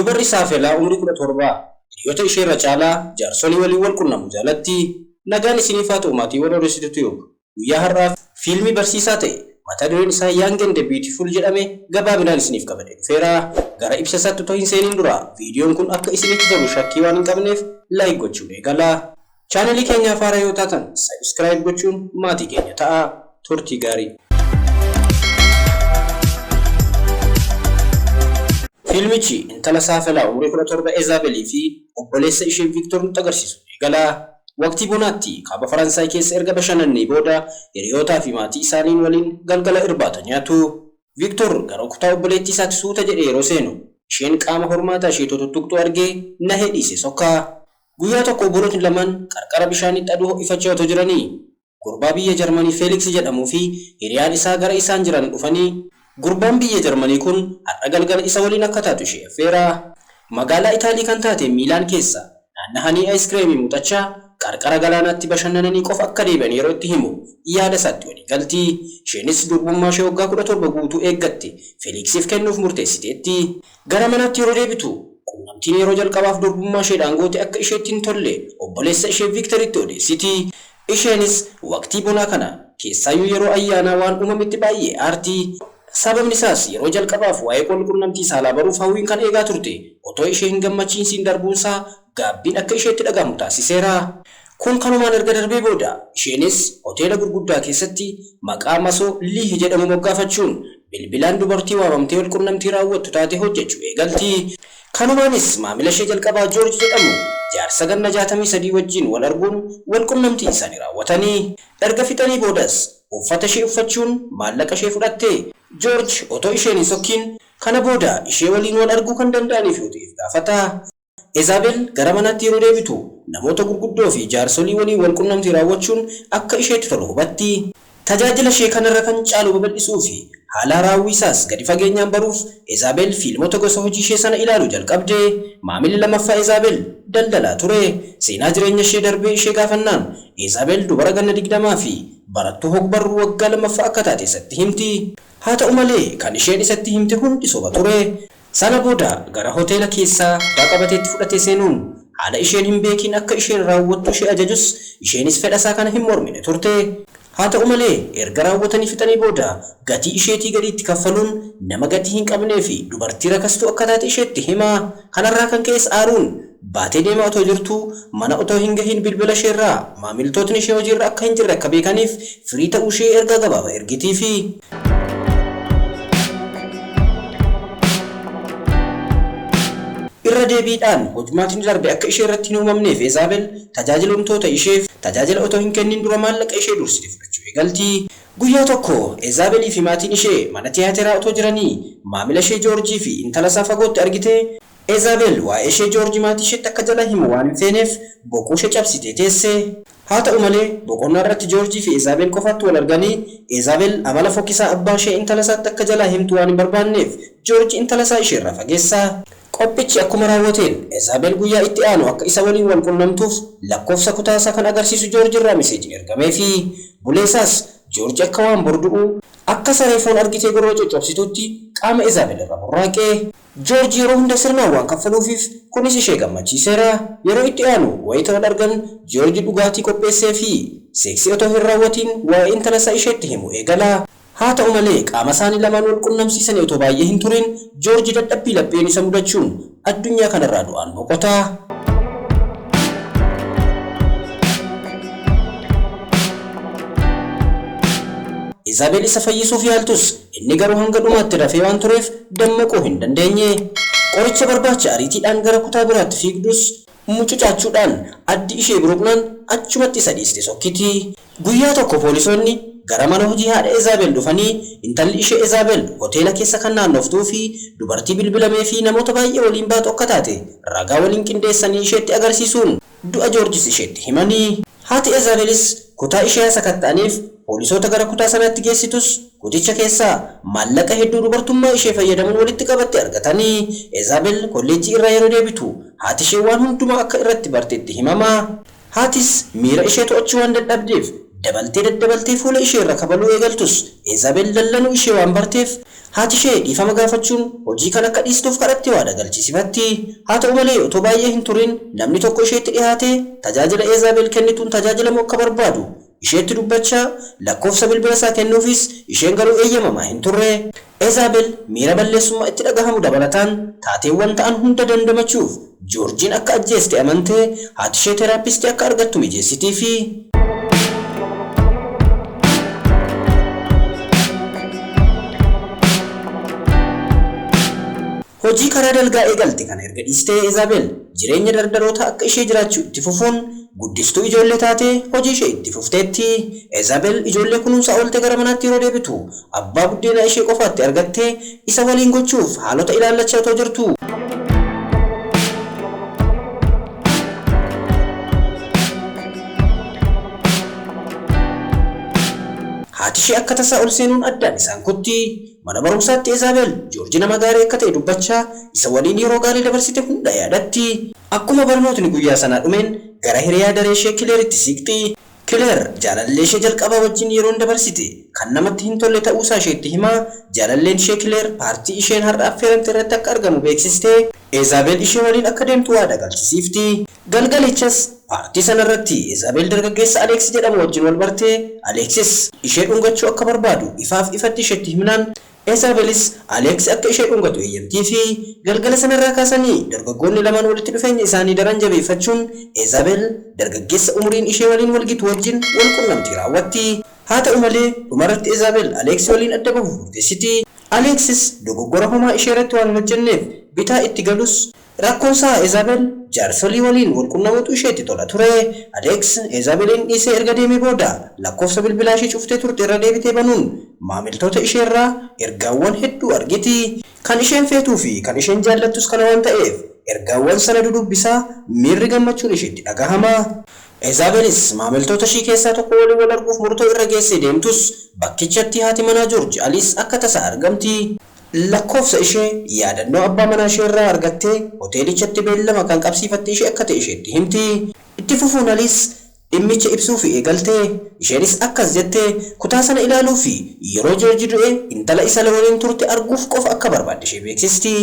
Dubarri Saafelaa umurii 17 hiriyoota isheerra caalaa jaarsolii waliin wal quunnamu jaalatti. Nagaan isiniif haa ta'u maatiiwwan Oromsituu Tube. Guyyaa har'aa fiilmii barsiisaa ta'e mata dureen isaa Young and Beautiful jedhame gabaabinaan isiniif qabadee dhufeera. Gara ibsa isaatti otoo hin seeniin dura viidiyoon kun akka isinitti tolu shakkii waan hin qabneef like gochuun eegalaa. Chaanalii keenyaaf haaraa yoo taatan subscribe gochuun maatii keenya ta'aa. Turtii gaarii. Fiilmichi intala Saafelaa umurii 17 Ezaabelii fi obboleessa ishee Viiktor nutti agarsiisuun eegala. Waqtii bonaatti kaaba Faransaay keessa erga bashannananii booda hiriyootaa fi maatii isaaniin waliin galgala irbaata nyaatu. Viiktor gara kutaa obboleettii isaatti suuta jedhee yeroo seenu isheen qaama hormaataa ishee tuttuqxu argee nahee dhiisee sokka. Guyyaa tokko obbolootni lamaan qarqara bishaaniitti aduu ho'ifachaa otoo jiranii gurbaa biyya Jarmanii Feeliks jedhamuu fi hiriyaan isaa gara isaan jiran dhufanii gurbaan biyya Jarmanii kun har'a galgala isa waliin akka taatu ishee affeera. Magaalaa Itaalii kan taate Miilaan keessa naannahanii ayiskireemii muuxachaa qarqara galaanaatti bashannananii qofa akka deebi'an yeroo itti himu yaada isaatti walii galti. Isheenis durbummaa ishee waggaa 17 guutuu eeggatte Feeliksiif kennuuf murteessiteetti. Gara manaatti yeroo deebitu quunnamtiin yeroo jalqabaaf durbummaa isheedhaan goote akka isheetti hin tolle obboleessa ishee Viiktoritti odeessiti. Isheenis waqtii bonaa kana keessaayyuu yeroo ayyaanaa waan uumametti baay'ee aarti. Sababni isaas yeroo jalqabaaf waa'ee walqunnamtii saalaa baruuf hawwiin kan eegaa turte otoo ishee hin gammachiisiin darbuunsaa gaabbiin akka isheetti dhagahamu taasiseera. Kun kanumaan erga darbee booda isheenis hoteela gurguddaa keessatti maqaa masoo Liih jedhamu moggaafachuun bilbilaan dubartii waamamtee walqunnamtii raawwattu taatee hojjechuu eegalti. Kanumaanis maamila ishee jalqabaa Joorji jedhamu jaarsa ganna 63 wajjin wal arguun walqunnamtii isaanii raawwatanii. Erga fixanii boodas uffata ishee uffachuun maallaqa ishee fudhatte. Joorji otoo isheen hin sokkiin kana booda ishee waliin wal arguu kan danda'aniif yoo ta'eef gaafata. Ezaabel gara manaatti yeroo deebitu namoota gurguddoo fi jaarsolii waliin walqunnamtii raawwachuun akka isheetti tolu hubatti. Tajaajila ishee kanarra kan caalu babal'isuu fi haala raawwii isaas gadi fageenyaan baruuf Ezaabel fiilmota gosa hojii ishee sana ilaaluu jalqabde. Maamilli lammaffaa Ezaabel daldalaa ture. Seenaa jireenya ishee darbee ishee gaafannaan Ezaabel dubara ganna 20 fi barattuu hogbarruu waggaa lammaffaa akka taate isatti himti. Haa ta'u malee kan isheen isatti himte hundi soba ture. Sana booda gara hoteela keessaa kutaa qabateetti fudhatee seenuun haala isheen hin beekiin akka isheen raawwattu ishee ajajus isheenis fedha isaa kana hin mormine turte. Haa ta'u malee erga raawwatanii fixanii booda gatii isheetii gadiitti kaffaluun nama gatii hin qabnee fi dubartii rakastuu akka taate isheetti hima. Kanarraa kan ka'es aaruun baatee deemaa otoo jirtuu mana otoo hin gahiin bilbila isheerraa maamiltootni ishee hojiirra akka hin jirre akka beekaniif firii ta'uu ishee ergaa gabaabaa ergitiifi. Irra deebiidhaan hojmaatni darbe akka ishee irratti hin uumamneef Ezaabel tajaajilumtoota isheef tajaajila otoo hin kennin dura maallaqa ishee dursite fudhachuu eegalti. Guyyaa tokko Ezaabelii fi maatiin ishee mana tiyaateraa otoo jiranii maamila ishee Joorjii fi intala isaa fagootti argite. Ezaabel waa'ee ishee Joorji maatii isheetti akka jala himu waan hin feeneef boquu ishee cabsitee teesse. Haa ta'u malee boqonnaa irratti Joorjii fi Ezaabel qofaatti wal arganii Ezaabel amala fokkisaa abbaa ishee intala isaatti akka jalaa himtu waan hin barbaanneef Joorji intala isaa isheerraa fageessa. Qophichi akkuma raawwateen Ezaabel guyyaa itti aanu akka isa waliin wal qunnamtuuf lakkoofsa kutaa isaa kan agarsiisu Joorji irraa miseejiin ergameefi. Buleesaas Joorji akka waan bor du'uu akka saree foon argitee gorora coccobsituutti qaama Ezaabel irra burraaqe. Joorji yeroo hunda sirnaan waan kaffaluufiif kunis ishee gammachiiseera. Yeroo itti aanu wayita wal argan Joorji dhugaatii qopheessee fi seeksii otoo hin raawwatiin waa'ee intala isaa isheetti himu eegala. Haa ta'u malee qaama isaanii lamaan wal qunnamsiisanii otoo baay'ee hin turin Joorji dadhabbii lapheen isa mudachuun addunyaa kanarraa du'aan boqota. Izaabel isa fayyisuuf yaaltus inni garuu hanga dhumaatti rafee waan tureef dammaquu hin dandeenye. Qoricha barbaacha ariitiidhaan gara kutaa biraatti fiigdus mucucaachuudhaan addi ishee buruqnaan achumatti isa dhiiste sokkiti. Guyyaa tokko poolisoonni gara mana hojii haadha Ezaabel dhufanii intalli ishee Ezaabel hoteela keessa kan naannoftuu fi dubartii bilbilamee fi namoota baay'ee waliin baatu akka taate ragaa waliin qindeessanii isheetti agarsiisuun du'a Joorjis isheetti himanii. Haati Ezaabelis kutaa ishee sakatta'aniif poolisoota gara kutaa sanaatti geessitus kuticha keessaa maallaqa hedduu dubartummaa ishee fayyadamuun walitti qabatte argatanii. Ezaabel kolleejjii irraa yeroo deebitu haati ishee waan hundumaa akka irratti barteetti himama. Haatis miira ishee to'achuu waan dadhabdeef dabaltee daddabaltee fuula ishee irra kabaluu eegaltus Ezaabel dallanuu ishee waan barteef Haati ishee dhiifama gaafachuun hojii kan akka dhiistuuf kadhattee waada galchisiifatti. Haa ta'u malee otoo baay'ee hin turin namni tokko isheetti dhiyaatee tajaajila Eezaabel kennituun tajaajilamuu akka barbaadu isheetti dubbachaa lakkoofsa bilbila isaa kennuufis isheen garuu eeyyamamaa hin turre. Eezaabel miira balleessummaa itti dhagahamu dabalataan taateewwan ta'an hunda dandamachuuf Joorjiin akka ajjeeste amantee haati ishee teeraappistii akka argattu mijeessitiifi. Hojii karaa dalgaa eegalte kana erga dhiistee Eezaabel jireenya dardaroota akka ishee jiraachuu itti fufuun guddistuu ijoollee taatee hojii ishee itti fufteetti. Eezaabel ijoollee kunuunsaa oolte gara manaatti yeroo deebitu abbaa buddeenaa ishee qofaatti argattee isa waliin gochuuf haalota ilaallachaa otoo jirtu. Haati ishee akka tasaa ol seenuun addaan isaan kutti. Mana barumsaatti Eezaabel Joorji nama gaarii akka ta'e dubbachaa isa waliin yeroo gaarii dabarsite hunda yaadatti. Akkuma barnootni guyyaa sanaa dhumeen gara hiriyaa daree ishee Kileeritti siqxi. Kileer jaalallee ishee jalqabaa wajjin yeroon dabarsite kan namatti hin tolle ta'uusaa isheetti himaa jaalalleen ishee Kileer paartii isheen har'a affeeramte irratti akka argamu beeksistee Eezaabel ishee waliin akka deemtu waada galchisiifti. Galgalichas paartii sanarratti Eezaabel dargaggeessa Aleeks jedhamu wajjin wal bartee Aleeksis ishee dhungachuu akka barbaadu ifaaf ifatti isheetti himnaan Eezaabelis Aleeks akka ishee dhungatu eeyyamtii fi galgala sanarraa kaasanii dargaggoonni lamaan walitti dhufeenya isaanii daran jabeeffachuun Eezaabel dargaggeessa umuriin ishee waliin walgitu wajjin wal qunnamtii raawwatti. Haa ta'u malee dhumarratti Eezaabel Aleeks waliin adda bahuuf murteessiti. Aleeksis dogoggora homaa ishee irratti waan hin hojjenneef bitaa itti galus rakkoonsaa Eezaabel jaarsolii waliin wal qunnamuutu isheetti tola ture. Aleeks Eezaabeliin dhiisee erga deemee booda lakkoofsa bilbilaa ishee cuftee turte irra deebitee banuun maamiltoota isheerraa ergaawwan hedduu argiti. Kan isheen feetuu fi kan isheen jaallattus kana waan ta'eef ergaawwan sana dudubbisaa miirri gammachuun isheetti dhagahama. Eezaabelis maamiltoota ishii keessaa tokko waliin wal arguuf murtoo irra geessee deemtus bakkichatti haati manaa Joorji Aliis akka tasaa argamti. Lakkoofsa ishee yaadannoo abbaa manaa ishee irraa argattee hoteelichatti beellama kan qabsiifatte ishee akka ta'e isheetti himti. Itti fufuun Aliis dhimmicha ibsuu fi eegaltee isheenis akkas jettee kutaa sana ilaaluu fi yeroo Joorji du'e intala isa waliin turte arguuf qofa akka barbaadde ishee beeksisti.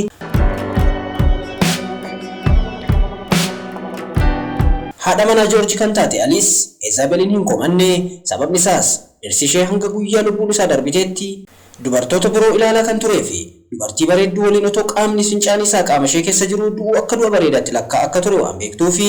Haadha manaa Joorji kan taate Aliis Eezaabeliin hin komanne, sababni isaas dhirsi ishee hanga guyyaa lubbuun isaa darbiteetti dubartoota biroo ilaalaa kan turee fi dubartii bareedduu waliin otoo qaamni fincaan isaa qaama ishee keessa jiru du'uu akka du'a bareedaatti lakkaa'aa akka ture waan beektuu fi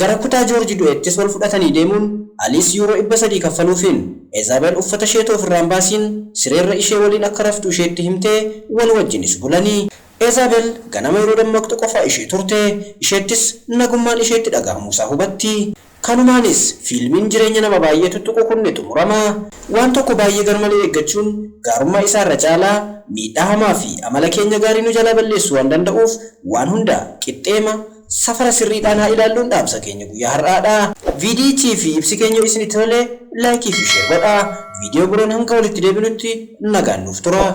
gara kutaa Joorji du'eettis wal fudhatanii deemuun Aliis yuuroo 300 kaffaluufiin Eezaabel uffata ishee ofirraan baasiin sireerra ishee waliin akka raftu isheetti himtee wal wajjinis bulanii. Eezaabel ganama yeroo dammaqxu qofa ishee turte, isheettis nagummaan isheetti dhagahamuusaa hubatti. Kanumaanis fiilmiin jireenya nama baay'ee tuttuqu kun ni xumurama. Waan tokko baay'ee garmalee eeggachuun gaarummaa isaarra caalaa miidhaa hamaa fi amala keenya gaarii nu jalaa balleessuu waan danda'uuf waan hunda qixxeema safara sirriidhaan haa ilaalluun dhaamsa keenya guyyaa har'aadha. Viidiyichii fi ibsi keenya isinitti tole laayikii fi sheer godhaa. Viidiyoo biroon hanga walitti deebinutti nagaan nuuf tura.